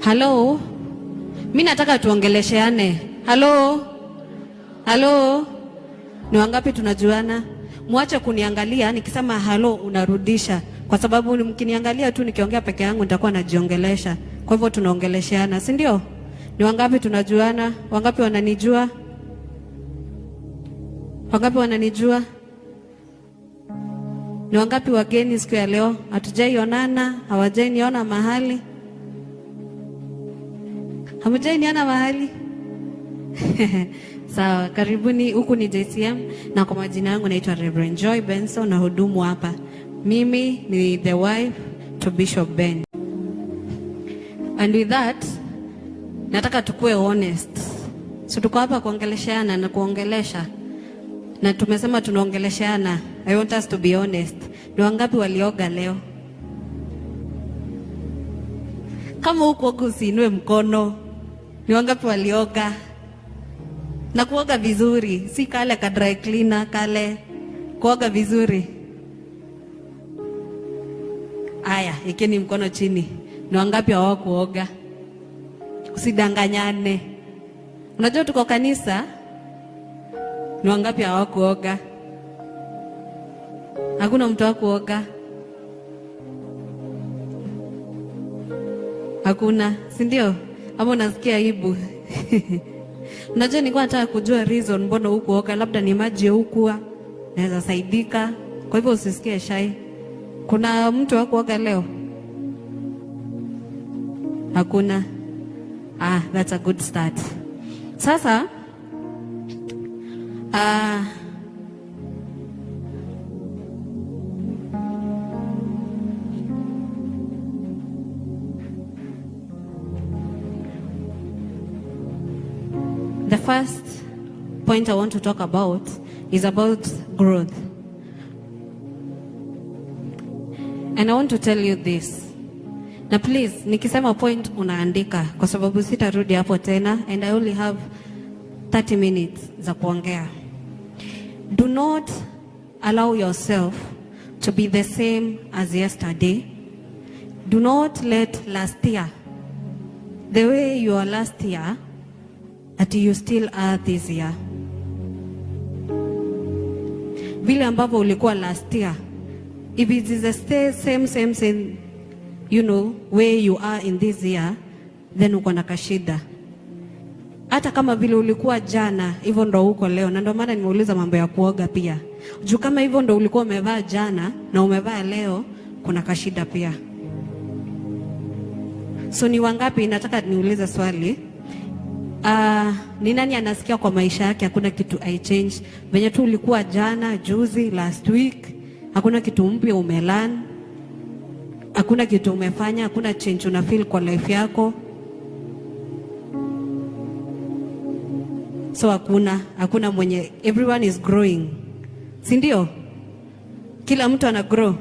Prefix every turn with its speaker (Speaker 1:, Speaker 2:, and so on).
Speaker 1: Halo, mi nataka tuongelesheane. Halo, halo, ni wangapi tunajuana? Mwache kuniangalia nikisema halo unarudisha, kwa sababu mkiniangalia tu nikiongea peke yangu nitakuwa najiongelesha. Kwa hivyo tunaongelesheana, si ndio? Ni wangapi tunajuana? Wangapi wananijua? Wangapi wananijua? Ni wangapi wageni siku ya leo? Hatujaionana, hawajainiona mahali. Hamjainiona mahali? Sawa, karibuni. Huku ni JCM na kwa majina yangu naitwa Reverend Joy Benson na hudumu hapa. Mimi ni the wife to Bishop Ben. And with that, nataka tukue honest. So tuko hapa kuongelesheana na kuongelesha. Na tumesema tunaongelesheana. I want us to be honest. Ni wangapi walioga leo? Kama hukuoga usiinue mkono. Ni wangapi walioga? Na kuoga vizuri, si kale ka dry cleaner kale. Kuoga vizuri. Aya, ikeni mkono chini. Ni wangapi hawakuoga? Usidanganyane. Unajua tuko kanisa. Ni wangapi hawakuoga? Hakuna mtu hakuoga. Hakuna, si ndio? Ama unasikia aibu? Unajua nilikuwa nataka kujua reason mbona hukuoga, labda ni maji hukuwa naweza saidika. Kwa hivyo usisikie shy. Kuna mtu hakuoga leo? Hakuna. Ah, that's a good start. Sasa the first point I want to talk about is about growth. And I want to tell you this. Na please, nikisema point unaandika kwa sababu sitarudi hapo tena and I only have 30 minutes za kuongea. Do not allow yourself to be the same as yesterday. Do not let last year, the way you are last year, that you still are this year. Vile ambavyo ulikuwa last year, if it is the same, same, same, way you are in this year, then uko na kashida. Hata kama vile ulikuwa jana, hivyo ndo uko leo. Na ndio maana nimeuliza mambo ya kuoga pia. Juu kama hivyo ndo ulikuwa umevaa jana na umevaa leo, kuna kashida pia. So ni wangapi, nataka niulize swali. Ni nani anasikia kwa maisha yake hakuna kitu I change? Venye tu ulikuwa jana, juzi, last week, hakuna kitu mpya umelearn, hakuna kitu umefanya, hakuna change una feel kwa life yako. So hakuna mwenye, everyone is growing. Si ndio? Kila mtu ana grow.